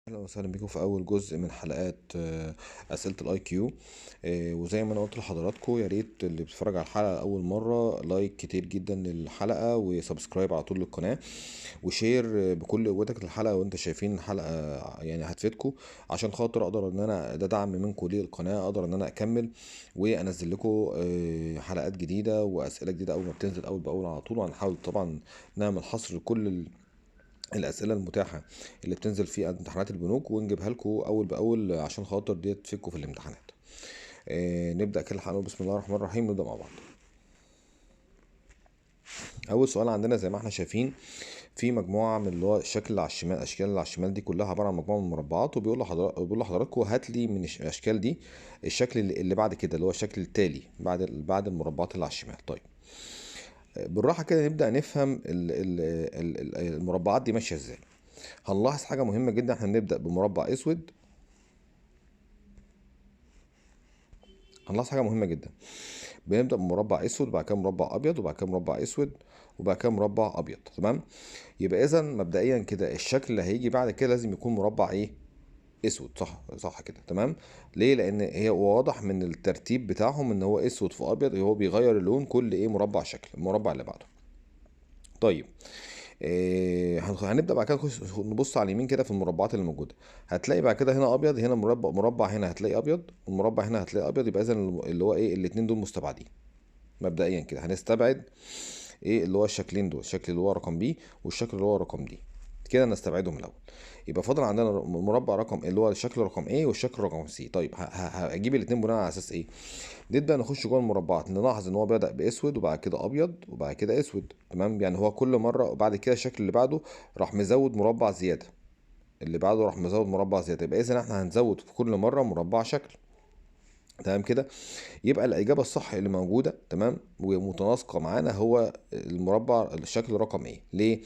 اهلا وسهلا بيكم في اول جزء من حلقات اسئلة ال IQ. وزي ما انا قلت لحضراتكم، يا ريت اللي بيتفرج على الحلقة اول مرة like كتير جدا للحلقة، و subscribe على طول للقناة، و share بكل قوتك للحلقة، وانت شايفين الحلقة يعني هتفيدكم، عشان خاطر اقدر ان انا ده دعم منكم للقناة، اقدر ان انا اكمل وانزل لكم حلقات جديدة واسئلة جديدة اول ما بتنزل اول باول على طول. وهنحاول طبعا نعمل حصر لكل الاسئلة المتاحة اللي بتنزل في امتحانات البنوك ونجيبها لكم اول باول عشان خاطر دي تفيدكم في الامتحانات. نبدا كده الحلقة، بسم الله الرحمن الرحيم. نبدا مع بعض. اول سؤال عندنا زي ما احنا شايفين في مجموعة من اللي هو الشكل اللي على الشمال، الاشكال اللي على الشمال دي كلها عبارة عن مجموعة من المربعات، وبيقول لحضراتكم هات لي من الاشكال دي الشكل اللي بعد كده، اللي هو الشكل التالي بعد المربعات اللي على الشمال. طيب بالراحة كده نبدا نفهم المربعات دي ماشية ازاي. هنلاحظ حاجة مهمة جدا، احنا بنبدا بمربع اسود. هنلاحظ حاجة مهمة جدا، بنبدا بمربع اسود، وبعد كده مربع ابيض، وبعد كده مربع اسود، وبعد كده مربع ابيض. تمام؟ يبقى اذا مبدئيا كده الشكل اللي هيجي بعد كده لازم يكون مربع ايه؟ اسود. صح كده. تمام؟ ليه؟ لان هي واضح من الترتيب بتاعهم ان هو اسود في ابيض، هو بيغير اللون كل ايه؟ مربع شكل المربع اللي بعده. طيب هنبدا بعد كده نبص على اليمين كده في المربعات اللي موجودة، هتلاقي بعد كده هنا ابيض، هنا مربع هنا هتلاقي ابيض، والمربع هنا هتلاقي ابيض. يبقى اذا اللي هو ايه؟ الاتنين دول مستبعدين مبدئيا كده. هنستبعد ايه؟ اللي هو الشكلين دول، الشكل اللي هو رقم B والشكل اللي هو رقم D، كده نستبعدهم الاول. يبقى فاضل عندنا مربع رقم اللي هو الشكل رقم A والشكل رقم C. طيب هجيب الاتنين بناء على اساس ايه؟ نبدا نخش جوه المربعات، نلاحظ ان هو بدا باسود وبعد كده ابيض وبعد كده اسود. تمام؟ يعني هو كل مرة، وبعد كده الشكل اللي بعده راح مزود مربع زيادة، اللي بعده راح مزود مربع زيادة. يبقى اذا احنا هنزود في كل مرة مربع شكل. تمام كده؟ يبقى الاجابة الصح اللي موجودة تمام ومتناسقه معانا هو المربع الشكل رقم ايه. ليه؟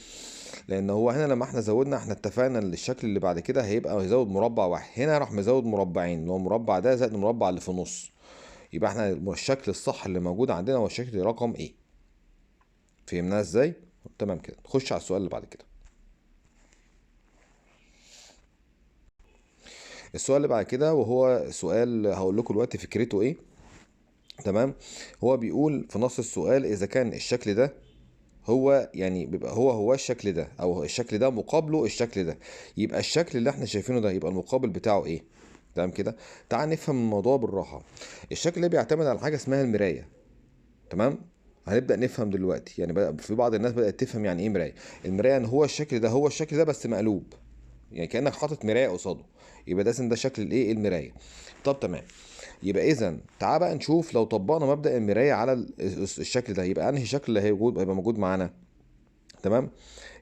لان هو هنا لما احنا زودنا، احنا اتفقنا ان الشكل اللي بعد كده هيبقى هيزود مربع واحد، هنا راح مزود مربعين، اللي هو المربع ده زائد المربع اللي في النص. يبقى احنا الشكل الصح اللي موجود عندنا هو الشكل رقم ايه. فهمناها ازاي؟ تمام كده. نخش على السؤال اللي بعد كده. السؤال اللي بعد كده وهو سؤال هقول لكم دلوقتي فكرته ايه. تمام؟ هو بيقول في نص السؤال اذا كان الشكل ده هو يعني بيبقى هو الشكل ده، او الشكل ده مقابله الشكل ده، يبقى الشكل اللي احنا شايفينه ده يبقى المقابل بتاعه ايه. تمام كده؟ تعال نفهم الموضوع بالراحة. الشكل ده بيعتمد على حاجة اسمها المراية. تمام؟ هنبدا نفهم دلوقتي، يعني في بعض الناس بدات تفهم يعني ايه مراية. المراية ان هو الشكل ده هو الشكل ده بس مقلوب، يعني كانك حاطط مراية قصاده، يبقى ده شكل الايه؟ المراية. طب تمام، يبقى اذا تعال بقى نشوف لو طبقنا مبدا المراية على الشكل ده، يبقى انهي شكل اللي هيبقى موجود معانا. تمام؟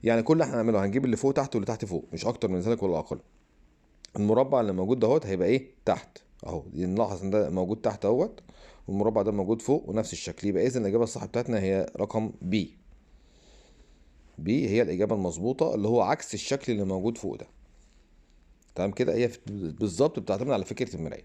يعني كل اللي احنا هنعمله هنجيب اللي فوق تحت واللي تحت فوق، مش اكتر من ذلك ولا اقل. المربع اللي موجود دهوت هيبقى ايه؟ تحت اهو، نلاحظ ان ده موجود تحت اهوت، والمربع ده موجود فوق ونفس الشكل. يبقى اذا الاجابة الصح بتاعتنا هي رقم B. B هي الاجابة المظبوطه، اللي هو عكس الشكل اللي موجود فوق ده. تمام كده؟ هي بالظبط بتعتمد على فكرة المراية.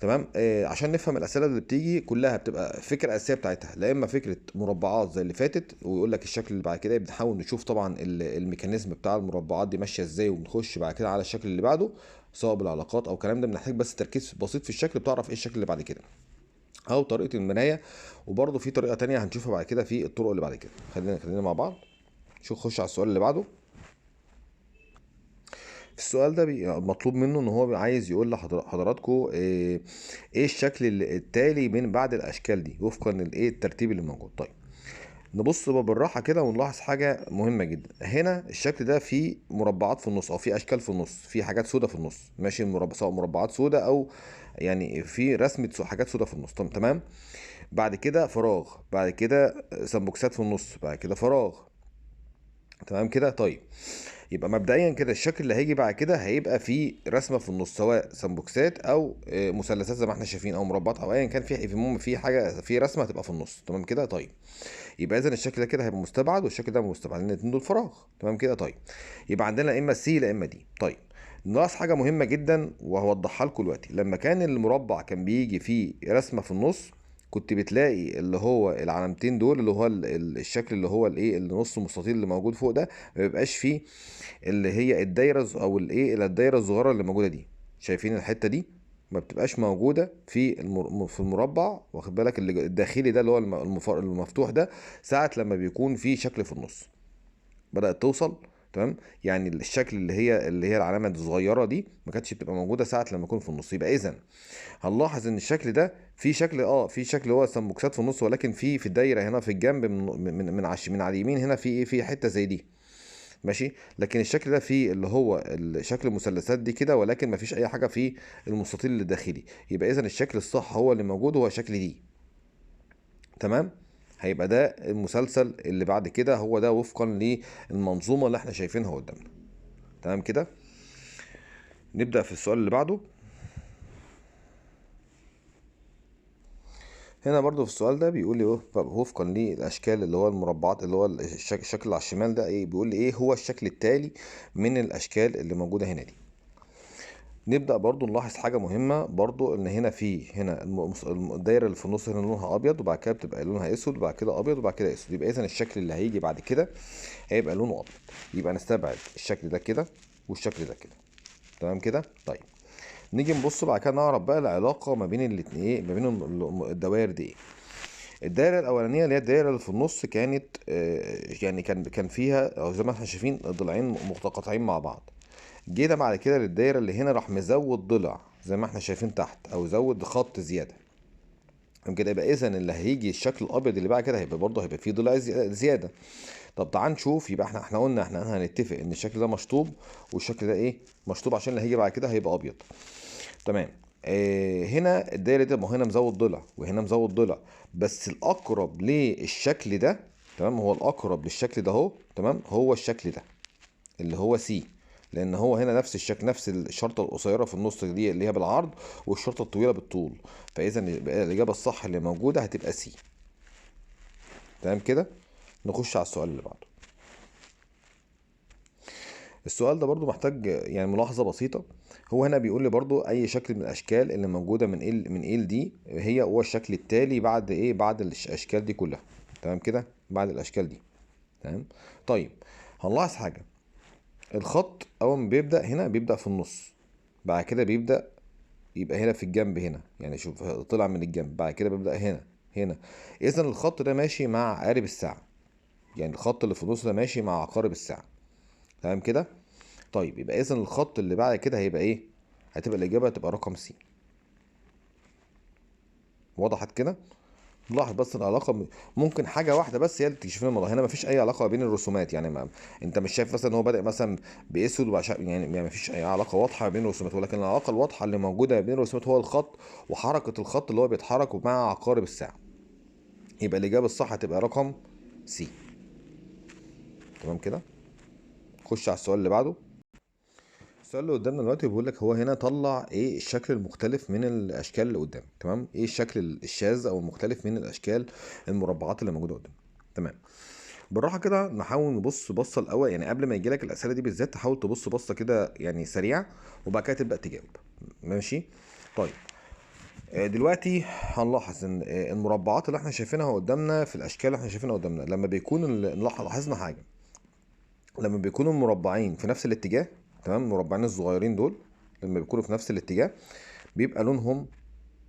تمام؟ عشان نفهم الاسئلة اللي بتيجي كلها بتبقى فكرة اساسية بتاعتها، لا اما فكرة مربعات زي اللي فاتت ويقول لك الشكل اللي بعد كده، بنحاول نشوف طبعا ال mechanism بتاع المربعات دي ماشية ازاي، وبنخش بعد كده على الشكل اللي بعده سواء بالعلاقات او الكلام ده. بنحتاج بس تركيز بسيط في الشكل، بتعرف ايه الشكل اللي بعد كده، او طريقه المراية. وبرده في طريقه تانية هنشوفها بعد كده في الطرق اللي بعد كده. خلينا مع بعض شوف. خش على السؤال اللي بعده. السؤال ده مطلوب منه ان هو عايز يقول لحضراتكم ايه الشكل التالي من بعد الاشكال دي وفقا لايه الترتيب اللي موجود. طيب نبص بالراحة كده ونلاحظ حاجة مهمة جدا. هنا الشكل ده فيه مربعات في النص، او فيه اشكال في النص، فيه حاجات سودة في النص، ماشي، سواء مربعات سودة او يعني في رسمه حاجات سودة في النص. تمام؟ بعد كده فراغ، بعد كده سمبوكسات في النص، بعد كده فراغ. تمام كده؟ طيب يبقى مبدئيا كده الشكل اللي هيجي بعد كده هيبقى فيه رسمه في النص، سواء سمبوكسات او مثلثات زي ما احنا شايفين، او مربعات او ايا كان، في المهم في حاجة في رسمه هتبقى في النص. تمام كده؟ طيب يبقى اذا الشكل ده كده هيبقى مستبعد، والشكل ده مستبعد لان الاتنين دول فراغ. تمام كده؟ طيب يبقى عندنا اما C لا اما D. طيب ناقص حاجة مهمة جدا وهوضحها لكم دلوقتي. لما كان المربع كان بيجي فيه رسمه في النص، كنت بتلاقي اللي هو العلامتين دول اللي هو الشكل اللي هو الايه اللي نص مستطيل اللي موجود فوق ده ما بيبقاش فيه اللي هي الدايرة او الايه الدايرة الصغيرة اللي موجودة دي. شايفين الحتة دي ما بتبقاش موجودة في في المربع، واخد بالك، اللي الداخلي ده اللي هو المفتوح ده ساعة لما بيكون في شكل في النص. بدأت توصل؟ تمام. يعني الشكل اللي هي العلامة الصغيرة دي ما كانتش بتبقى موجودة ساعة لما يكون في النص. يبقى اذا هنلاحظ ان الشكل ده في شكل في شكل هو سمبوكسات في النص، ولكن في الدايرة هنا في الجنب من على اليمين هنا في ايه، في حتة زي دي، ماشي. لكن الشكل ده في اللي هو شكل المثلثات دي كده، ولكن ما فيش اي حاجة في المستطيل الداخلي. يبقى اذا الشكل الصح هو اللي موجود هو شكل دي. تمام. هيبقى ده المسلسل اللي بعد كده هو ده وفقا للمنظومة اللي احنا شايفينها قدامنا. تمام كده. نبدأ في السؤال اللي بعده. هنا برضو في السؤال ده بيقول لي وفقا للاشكال اللي هو المربعات اللي هو الشكل اللي على الشمال ده ايه، بيقول لي ايه هو الشكل التالي من الاشكال اللي موجودة هنا دي. نبدأ برضو نلاحظ حاجة مهمة برضو، ان هنا في هنا الدايرة اللي في النص هنا لونها ابيض، وبعد كده بتبقى لونها اسود، وبعد كده ابيض، وبعد كده اسود. يبقى اذا الشكل اللي هيجي بعد كده هيبقى لونه ابيض. يبقى نستبعد الشكل ده كده والشكل ده كده. تمام كده. طيب نيجي نبص بعد كده نعرف بقى العلاقة ما بين الاتنين ايه، ما بين الدوائر دي ايه. الدايرة الأولانية اللي هي الدايرة اللي في النص كانت، يعني كان فيها، أو زي ما احنا شايفين ضلعين متقاطعين مع بعض. جينا بعد كده للدايرة اللي هنا راح مزود ضلع زي ما احنا شايفين تحت، أو زود خط زيادة. تمام كده. يبقى إذن اللي هيجي الشكل الأبيض اللي بعد كده هيبقى برضه هيبقى فيه ضلع زيادة. طب تعال نشوف. يبقى احنا قلنا احنا هنتفق إن الشكل ده مشطوب والشكل ده إيه؟ مشطوب، عشان اللي هيجي بعد كده هيبقى أبيض. تمام. هنا الدايرة دي، ما هو هنا مزود ضلع وهنا مزود ضلع، بس الأقرب للشكل ده، تمام، هو الأقرب للشكل ده أهو، تمام، هو الشكل ده اللي هو سي، لأن هو هنا نفس الشكل، نفس الشرطة القصيرة في النص دي اللي هي بالعرض والشرطة الطويلة بالطول. فإذا الإجابة الصح اللي موجودة هتبقى سي. تمام كده. نخش على السؤال اللي بعده. السؤال ده برضو محتاج يعني ملاحظة بسيطة. هو هنا بيقول لي برضو أي شكل من الأشكال اللي موجودة من إيه من إيه لدي هي هو الشكل التالي بعد إيه، بعد الأشكال دي كلها. تمام كده، بعد الأشكال دي. تمام. طيب هنلاحظ حاجة، الخط أول ما بيبدأ هنا بيبدأ في النص، بعد كده بيبدأ يبقى هنا في الجنب هنا، يعني شوف طلع من الجنب، بعد كده بيبدأ هنا هنا. إذن الخط ده ماشي مع عقارب الساعة، يعني الخط اللي في النص ده ماشي مع عقارب الساعة. تمام كده. طيب يبقى إذن الخط اللي بعد كده هيبقى إيه؟ هتبقى الإجابة هتبقى رقم سي. وضحت كده؟ نلاحظ بس العلاقة، ممكن حاجة واحدة بس هي اللي تكشف لنا الموضوع. هنا مفيش أي علاقة بين الرسومات، يعني ما أنت مش شايف مثلا إن هو بادئ مثلا بأسود يعني مفيش أي علاقة واضحة بين الرسومات، ولكن العلاقة الواضحة اللي موجودة بين الرسومات هو الخط وحركة الخط اللي هو بيتحرك مع عقارب الساعة. يبقى الإجابة الصح هتبقى رقم سي. تمام كده. خش على السؤال اللي بعده. السؤال اللي قدامنا دلوقتي بيقول لك هو هنا طلع ايه الشكل المختلف من الاشكال اللي قدام. تمام، ايه الشكل الشاذ او المختلف من الاشكال المربعات اللي موجودة قدام. تمام. بالراحة كده نحاول نبص بصة الاول، يعني قبل ما يجي لك الاسئلة دي بالذات تحاول تبص بصة كده يعني سريعة، وبعد كده تبدا تجاوب. ماشي. طيب دلوقتي هنلاحظ ان المربعات اللي احنا شايفينها قدامنا في الاشكال اللي احنا شايفينها قدامنا لما بيكون لاحظنا حاجة، لما بيكونوا المربعين في نفس الاتجاه، تمام، المربعين الصغيرين دول لما بيكونوا في نفس الاتجاه بيبقى لونهم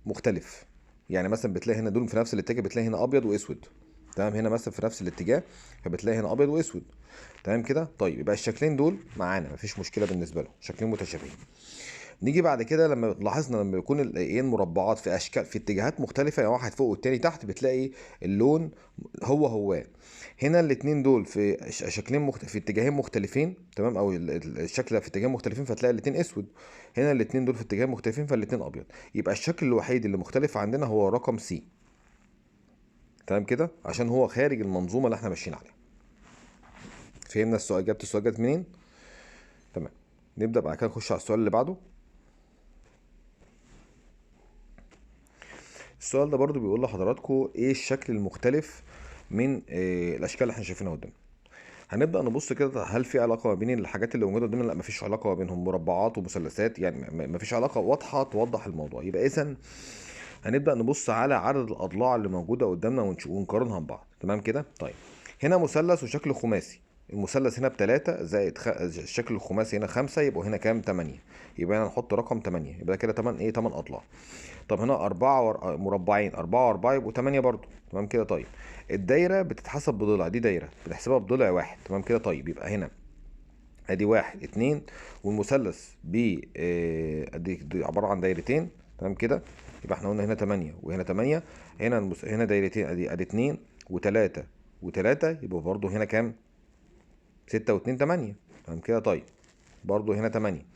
مختلف. يعني مثلا بتلاقي هنا دول في نفس الاتجاه بتلاقي هنا ابيض واسود، تمام، هنا مثلا في نفس الاتجاه فبتلاقي هنا ابيض واسود. تمام كده. طيب يبقى الشكلين دول معانا مفيش مشكلة بالنسبة لهم، شكلين متشابهين. نيجي بعد كده لما لاحظنا لما بيكون الايه المربعات في اشكال في اتجاهات مختلفة، يعني واحد فوق والتاني تحت، بتلاقي اللون هو هو. هنا الاتنين دول في شكلين في اتجاهين مختلفين، تمام، او الشكل في اتجاهين مختلفين فتلاقي الاتنين اسود. هنا الاتنين دول في اتجاهين مختلفين فالاتنين ابيض. يبقى الشكل الوحيد اللي مختلف عندنا هو رقم سي. تمام كده، عشان هو خارج المنظومة اللي احنا ماشيين عليها. فهمنا السؤال، جبت السؤال جت منين؟ تمام. نبدا بعد كده نخش على السؤال اللي بعده. السؤال ده برضو بيقول لحضراتكم ايه الشكل المختلف من الاشكال اللي احنا شايفينها قدامنا. هنبدا نبص كده هل في علاقة ما بين الحاجات اللي موجودة قدامنا؟ لا، مفيش علاقة ما بينهم، مربعات ومثلثات، يعني مفيش علاقة واضحة توضح الموضوع. يبقى اذا هنبدأ نبص على عدد الأضلاع اللي موجودة قدامنا ونقارنها ببعض. تمام كده؟ طيب هنا مثلث وشكله خماسي، المثلث هنا ب3 زائد الشكل الخماسي هنا 5، يبقوا هنا كام؟ 8. يبقى هنا نحط رقم 8، يبقى كده 8 ايه؟ 8 اضلاع. طب هنا 4 مربعين، 4 و4 يبقوا 8 برضو. تمام كده؟ طيب الدايرة بتتحسب بضلع، دي دايرة بنحسبها بضلع واحد. تمام كده؟ طيب يبقى هنا ادي 1 2، والمثلث ب ادي عبارة عن دايرتين. تمام كده؟ يبقى احنا قلنا هنا 8 وهنا 8، هنا هنا دايرتين، ادي 2 و3 و3، يبقى برضو هنا كام؟ 6 و2 8. تمام كده؟ طيب برضو هنا 8.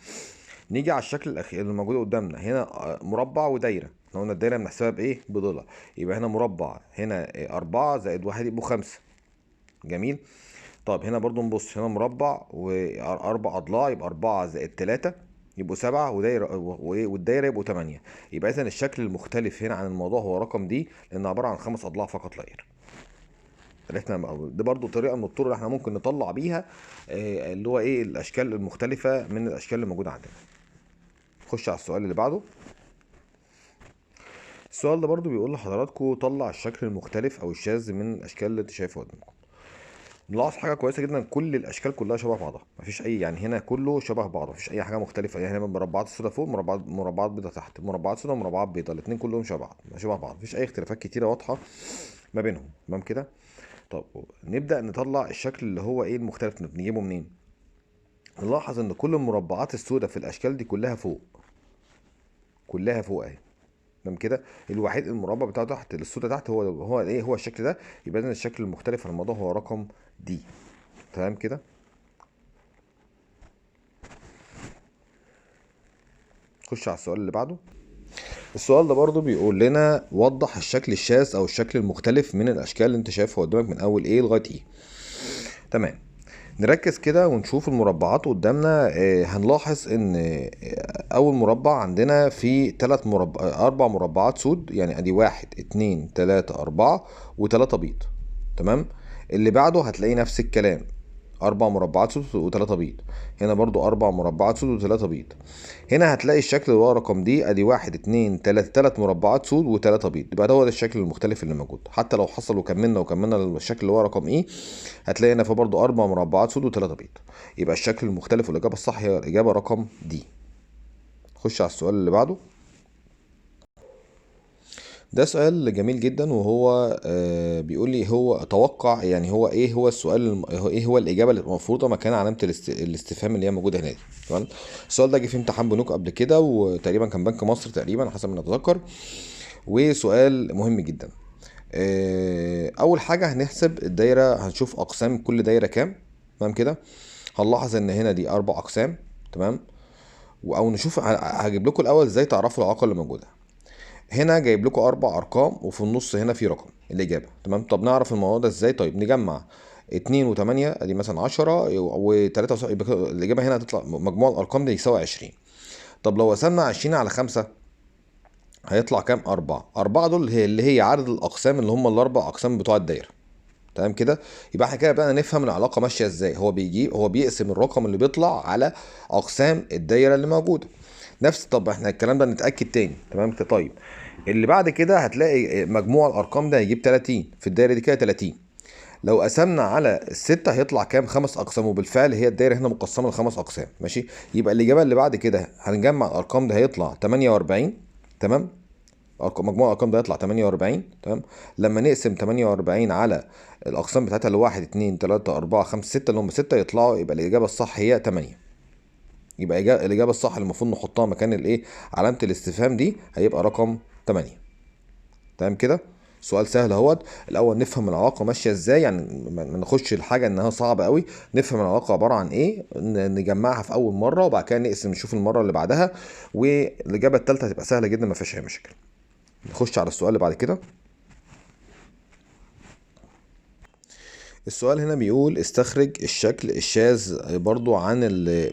نيجي على الشكل الاخير اللي موجود قدامنا، هنا مربع ودايره، احنا قلنا الدايرة بنحسبها بايه؟ بضلع. يبقى هنا مربع، هنا 4 زائد 1 يبقوا 5. جميل. طب هنا برضو نبص، هنا مربع واربع اضلاع، يبقى 4 زائد 3 يبقوا 7، ودايره والدايره يبقوا 8. يبقى اذا الشكل المختلف هنا عن الموضوع هو رقم دي، لان عبارة عن 5 اضلاع فقط لا غير. عرفنا دي برضو طريقه من الطرق اللي احنا ممكن نطلع بيها اللي هو ايه الاشكال المختلفة من الاشكال اللي موجودة عندنا. نخش على السؤال اللي بعده. السؤال ده برضو بيقول لحضراتكم طلع الشكل المختلف او الشاذ من الاشكال اللي انت شايفها قدامكم. نلاحظ حاجة كويسة جدا، كل الاشكال كلها شبه بعضها، مفيش اي يعني هنا كله شبه بعضه، مفيش اي حاجة مختلفة. يعني هنا مربعات سودا فوق، مربعات بيضاء تحت، مربعات سودا ومربعات بيضاء، الاثنين كلهم شبه بعض، شبه بعض، مفيش اي اختلافات كتيرة واضحة ما بينهم. تمام كده؟ طب نبدأ نطلع الشكل اللي هو ايه المختلف، بنجيبه منين؟ نلاحظ ان كل المربعات السوداء في الاشكال دي كلها فوق، كلها فوق اهي. تمام كده؟ الوحيد المربع بتاعه تحت السوداء تحت هو ايه؟ هو الشكل ده. يبقى اذا الشكل المختلف في الموضوع هو رقم دي. تمام كده؟ خش على السؤال اللي بعده. السؤال ده برضو بيقول لنا وضح الشكل الشاذ او الشكل المختلف من الاشكال اللي انت شايفها قدامك من اول ايه لغاية ايه. تمام. نركز كده ونشوف المربعات قدامنا. هنلاحظ ان اول مربع عندنا في 4 مربعات سود، يعني ادي 1 2 3 4 و3 بيض. تمام. اللي بعده هتلاقي نفس الكلام، 4 مربعات سود و3 بيض. هنا برضو 4 مربعات سود و3 بيض. هنا هتلاقي الشكل اللي هو رقم دي، ادي 1 2 3، 3 مربعات سود و3 بيض. يبقى ده هو ده الشكل المختلف اللي موجود. حتى لو حصل وكملنا الشكل اللي هو رقم ايه، هتلاقي هنا في برضو 4 مربعات سود و3 بيض. يبقى الشكل المختلف والاجابة الصح هي الاجابة رقم دي. خش على السؤال اللي بعده. ده سؤال جميل جدا، وهو بيقول لي هو توقع، يعني هو ايه هو السؤال، ايه هو الاجابة اللي المفروضة مكان علامة الاستفهام اللي هي موجودة هنا دي. تمام. السؤال ده جه في امتحان بنوك قبل كده، وتقريبا كان بنك مصر تقريبا حسب ما نتذكر، وسؤال مهم جدا. اول حاجة هنحسب الدايرة، هنشوف اقسام كل دايرة كام. تمام كده. هنلاحظ ان هنا دي 4 اقسام. تمام. او نشوف، هجيب لكم الاول ازاي تعرفوا العلاقة اللي موجودة. هنا جايب لكم 4 ارقام وفي النص هنا في رقم الاجابة. تمام. طب نعرف الموضوع ده ازاي؟ طيب نجمع 2 و8 ادي مثلا 10 و3 و7، يبقى الاجابة هنا هتطلع مجموع الارقام دي يساوي 20. طب لو قسمنا 20 على 5 هيطلع كام؟ 4. 4 دول اللي هي عدد الاقسام اللي هم ال4 اقسام بتوع الدايرة. تمام كده. يبقى احنا كده بقى نفهم العلاقة ماشية ازاي. هو بيجي هو بيقسم الرقم اللي بيطلع على اقسام الدايرة اللي موجودة. نفس. طب احنا الكلام ده نتاكد تاني. تمام كده. طيب اللي بعد كده هتلاقي مجموع الارقام ده هيجيب 30 في الدايرة دي كده 30. لو قسمنا على ال6 هيطلع كام؟ 5 اقسام، وبالفعل هي الدايرة هنا مقسمة ل5 اقسام. ماشي. يبقى الاجابة اللي بعد كده هنجمع الارقام ده هيطلع 48. تمام. مجموع الارقام ده هيطلع 48. تمام. لما نقسم 48 على الاقسام بتاعتها اللي 1 2 3 4 5 6 اللي هم 6 يطلعوا، يبقى الاجابة الصح هي 8. يبقى الاجابة الصح اللي المفروض نحطها مكان الايه علامة الاستفهام دي هيبقى رقم 8. تمام كده. سؤال سهل اهوت. الاول نفهم العلاقة ماشية ازاي، يعني ما نخش الحاجة انها صعبة قوي، نفهم العلاقة عبارة عن ايه، نجمعها في اول مرة وبعد كده نقسم نشوف المرة اللي بعدها، والاجابة الثالثة هتبقى سهلة جدا ما فيهاش اي مشاكل. نخش على السؤال اللي بعد كده. السؤال هنا بيقول استخرج الشكل الشاذ برضو عن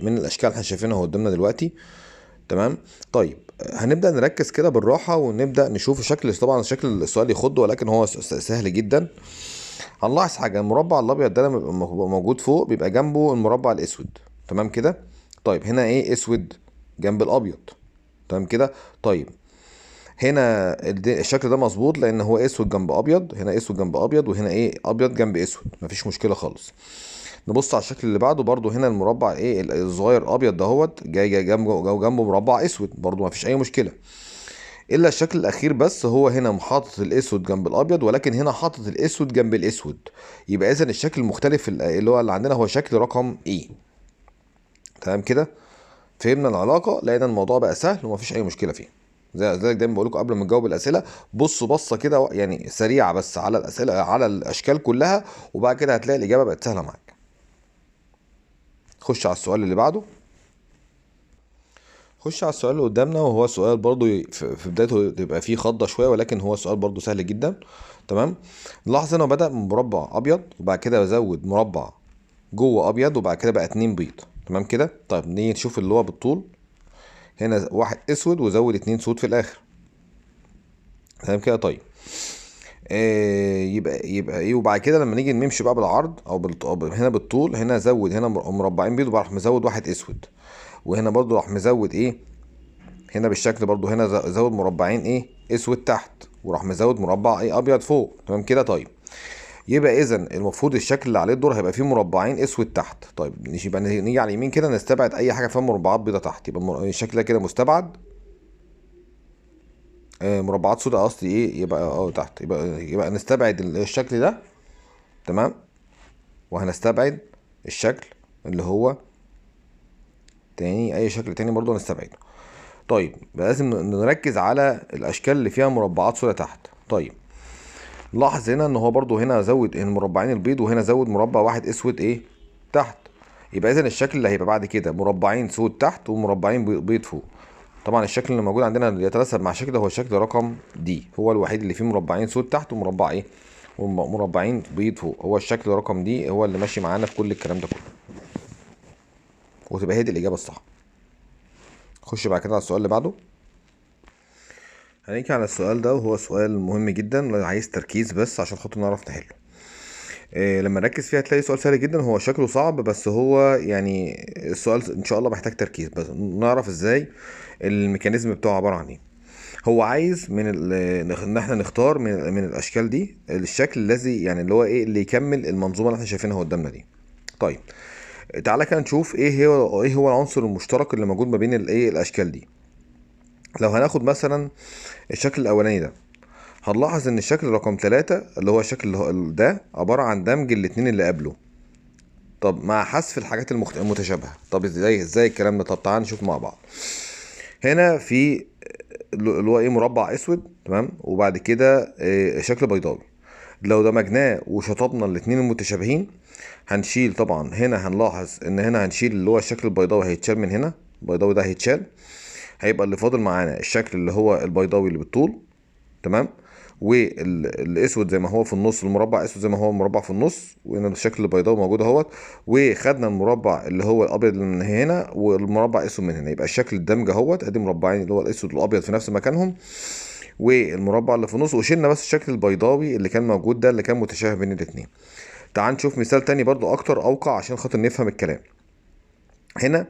من الاشكال اللي احنا شايفينها قدامنا دلوقتي. تمام. طيب هنبدأ نركز كده بالراحة ونبدأ نشوف الشكل. طبعا شكل السؤال يخض ولكن هو سهل جدا. هنلاحظ حاجة، المربع الابيض ده لما بيبقى موجود فوق بيبقى جنبه المربع الاسود. تمام كده. طيب هنا ايه؟ اسود جنب الابيض. تمام كده. طيب هنا الشكل ده مظبوط لان هو اسود جنب ابيض، هنا اسود جنب ابيض، وهنا ايه ابيض جنب اسود، مفيش مشكلة خالص. نبص على الشكل اللي بعده برضو، هنا المربع ايه الصغير ابيض دهوت جاي جنبه مربع اسود، برضو مفيش اي مشكلة. الا الشكل الاخير بس، هو هنا حاطط الاسود جنب الابيض، ولكن هنا حاطط الاسود جنب الاسود، يبقى اذا الشكل المختلف اللي هو اللي عندنا هو شكل رقم ايه. تمام كده، فهمنا العلاقة، لقينا الموضوع بقى سهل ومفيش اي مشكلة فيه. زي ذلك دايما بقول لكم قبل ما نجاوب الاسئلة بصوا بصة كده يعني سريعة بس على الاسئلة على الاشكال كلها، وبعد كده هتلاقي الاجابة بقت سهلة معاك. خش على السؤال اللي بعده. خش على السؤال اللي قدامنا، وهو سؤال برضو في بدايته تبقى فيه خضه شوية، ولكن هو سؤال برضو سهل جدا. تمام، نلاحظ انه بدا من مربع ابيض، وبعد كده بزود مربع جوه ابيض، وبعد كده بقى 2 بيض. تمام كده. طيب نيجي نشوف اللي هو بالطول، هنا واحد اسود وزود 2 سود في الاخر. تمام كده. طيب يبقى ايه، وبعد كده لما نيجي نمشي بقى بالعرض او هنا بالطول، هنا زود هنا مربعين بيض وراح مزود واحد اسود، وهنا برضو راح مزود ايه هنا بالشكل برضو، هنا زود مربعين ايه اسود تحت، وراح مزود مربع ايه ابيض فوق. تمام كده. طيب يبقى اذا المفروض الشكل اللي عليه الدور هيبقى فيه مربعين اسود تحت. طيب يبقى نيجي على اليمين كده نستبعد اي حاجة فيها مربعات بيضة تحت، يبقى الشكل ده كده مستبعد، مربعات سوداء قصدي ايه يبقى تحت، يبقى نستبعد الشكل ده. تمام، وهنستبعد الشكل اللي هو تاني، اي شكل تاني برضو هنستبعده. طيب يبقى لازم نركز على الاشكال اللي فيها مربعات سوداء تحت. طيب لاحظ هنا ان هو برضو هنا زود المربعين البيض، وهنا زود مربع واحد اسود ايه تحت، يبقى اذا الشكل اللي هيبقى بعد كده مربعين سود تحت ومربعين بيض فوق. طبعا الشكل اللي موجود عندنا اللي يتناسب مع الشكل ده هو الشكل رقم دي، هو الوحيد اللي فيه مربعين سود تحت ومربع ايه ومربعين بيض فوق، هو الشكل رقم دي هو اللي ماشي معانا في كل الكلام ده كله، وتبقى هي دي الاجابة الصح. خش بعد كده على السؤال اللي بعده. هنيجي على السؤال ده، وهو سؤال مهم جدا عايز تركيز بس عشان خاطر نعرف نحله. لما نركز فيها هتلاقي سؤال سهل جدا، هو شكله صعب بس هو يعني السؤال ان شاء الله محتاج تركيز بس نعرف ازاي ال mechanism بتاعه عبارة عن ايه. هو عايز من ان احنا نختار من الاشكال دي الشكل الذي يعني اللي هو ايه اللي يكمل المنظومة اللي احنا شايفينها قدامنا دي. طيب تعالى كده نشوف ايه هو العنصر المشترك اللي موجود ما بين الايه الاشكال دي. لو هناخد مثلا الشكل الاولاني ده، هنلاحظ ان الشكل رقم 3 اللي هو الشكل ده عبارة عن دمج الاتنين اللي قبله، طب مع حذف الحاجات المتشابهة. طب ازاي الكلام ده؟ طب تعال نشوف مع بعض. هنا في اللي هو ايه مربع اسود، تمام، وبعد كده شكل بيضاوي. لو دمجناه وشطبنا الاتنين المتشابهين هنشيل طبعا هنا، هنلاحظ ان هنا هنشيل اللي هو الشكل البيضاوي هيتشال من هنا، البيضاوي ده هيتشال، هيبقى اللي فاضل معانا الشكل اللي هو البيضاوي اللي بالطول، تمام، والاسود زي ما هو في النص، المربع اسود زي ما هو مربع في النص، وهنا الشكل البيضاوي موجود اهوت، وخدنا المربع اللي هو الابيض من هنا والمربع اسود من هنا، يبقى الشكل الدمج اهوت، ادي مربعين اللي هو الاسود والابيض في نفس مكانهم، والمربع اللي في النص، وشلنا بس الشكل البيضاوي اللي كان موجود ده اللي كان متشابه بين الاتنين. تعال نشوف مثال تاني برضو اكتر اوقع عشان خاطر نفهم الكلام. هنا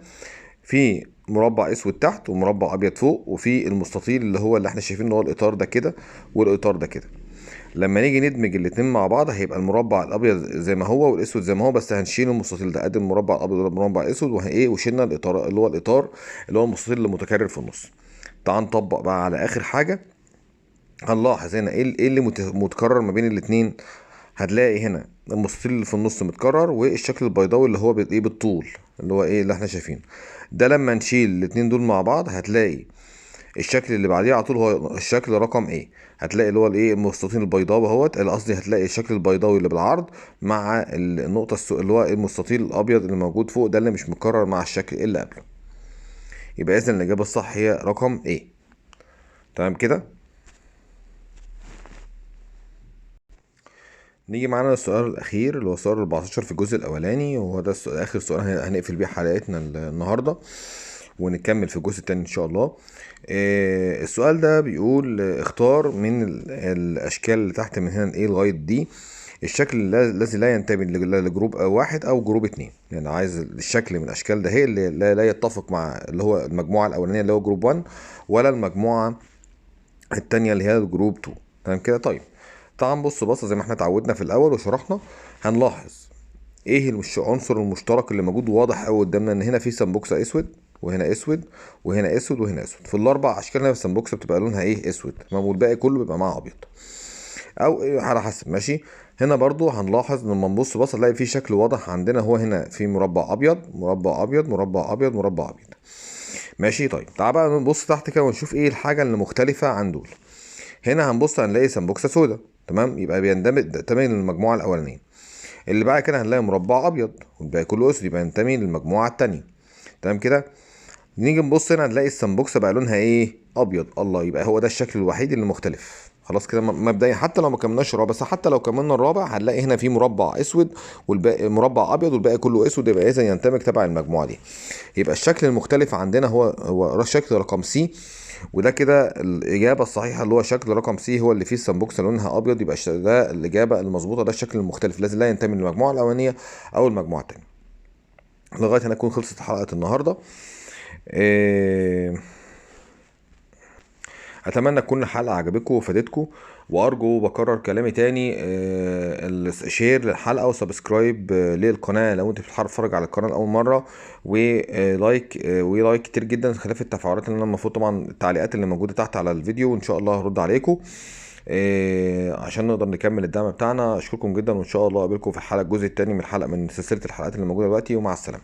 في مربع اسود تحت ومربع ابيض فوق، وفي المستطيل اللي هو اللي احنا شايفينه اللي هو الاطار ده كده والاطار ده كده. لما نيجي ندمج الاتنين مع بعض هيبقى المربع الابيض زي ما هو والاسود زي ما هو، بس هنشيل المستطيل ده، ادي المربع الابيض والمربع الاسود، وهايه وشلنا الاطار اللي هو الاطار اللي هو المستطيل اللي متكرر في النص. تعال نطبق بقى على اخر حاجة. هنلاحظ هنا ايه اللي متكرر ما بين الاتنين. هتلاقي هنا المستطيل اللي في النص متكرر، والشكل البيضاوي اللي هو ايه بالطول اللي هو ايه اللي احنا شايفينه ده. لما نشيل الاتنين دول مع بعض هتلاقي الشكل اللي بعديه على طول هو الشكل رقم ايه، هتلاقي اللي هو الايه المستطيل البيضاوي اهوت، قصدي هتلاقي الشكل البيضاوي اللي بالعرض مع النقطة اللي هو المستطيل الابيض اللي موجود فوق ده اللي مش متكرر مع الشكل اللي قبله. يبقى اذا الاجابة الصح هي رقم ايه. تمام كده. نيجي معانا للسؤال الاخير اللي هو سؤال 14 في الجزء الاولاني، وهو ده السؤال اخر سؤال هنقفل بيه حلقتنا النهارده، ونكمل في الجزء الثاني ان شاء الله. السؤال ده بيقول اختار من الاشكال اللي تحت من هنا ايه لغاية دي الشكل الذي لا ينتمي ل group 1 او group 2. يعني عايز الشكل من الاشكال ده هي اللي لا يتفق مع اللي هو المجموعة الاولانية اللي هو group 1 ولا المجموعة التانية اللي هي ال group 2. تمام كده. طيب تعال نبص بصة زي ما احنا اتعودنا في الاول وشرحنا. هنلاحظ ايه العنصر المشترك اللي موجود واضح قوي قدامنا، ان هنا في سمبوكسه اسود، وهنا اسود، وهنا اسود، وهنا اسود. في الاربع اشكال هنا في السمبوكسه بتبقى لونها ايه؟ اسود. تمام، والباقي كله بيبقى معاه ابيض او إيه على حسب. ماشي. هنا برضو هنلاحظ لما نبص بصة نلاقي في شكل واضح عندنا، هو هنا في مربع ابيض، مربع ابيض، مربع ابيض، مربع ابيض. ماشي. طيب تعال بقى نبص تحت كده ونشوف ايه الحاجة اللي مختلفة عن دول. هنا هنبص هنلاقي سمبوكسه سودا. تمام، يبقى بينتمي للمجموعة الاولانية. اللي بعد كده هنلاقي مربع ابيض والباقي كله اسود، يبقى ينتمي للمجموعة الثانية. تمام كده. نيجي نبص هنا هنلاقي السمبوكسه بقى لونها ايه؟ ابيض. الله، يبقى هو ده الشكل الوحيد اللي مختلف. خلاص كده مبدئيا، حتى لو ما كملناش الرابع، بس حتى لو كملنا الرابع هنلاقي هنا في مربع اسود والباقي مربع ابيض والباقي كله اسود، يبقى اذا ينتمي تبع المجموعة دي. يبقى الشكل المختلف عندنا هو شكل رقم C، وده كده الاجابة الصحيحة اللي هو شكل رقم C هو اللي فيه السمبوكسه لونها ابيض، يبقى ده الاجابة المظبوطه، ده الشكل المختلف الذي لا ينتمي للمجموعة الاولانية او المجموعة الثانية. لغاية هنا تكون خلصت حلقة النهارده. اتمنى تكون الحلقة عجبتكم وفادتكم، وارجو بكرر كلامي تاني، ال share للحلقة و subscribe للقناة لو انت بتتفرج على القناة لاول مرة، و like، و like كتير جدا خلاف التفاعلات اللي انا المفروض طبعا التعليقات اللي موجودة تحت على الفيديو، وان شاء الله هرد عليكم عشان نقدر نكمل الدعم بتاعنا. اشكركم جدا، وان شاء الله اقابلكم في الحلقة الجزء الثاني من الحلقة من سلسلة الحلقات اللي موجودة دلوقتي، ومع السلامة.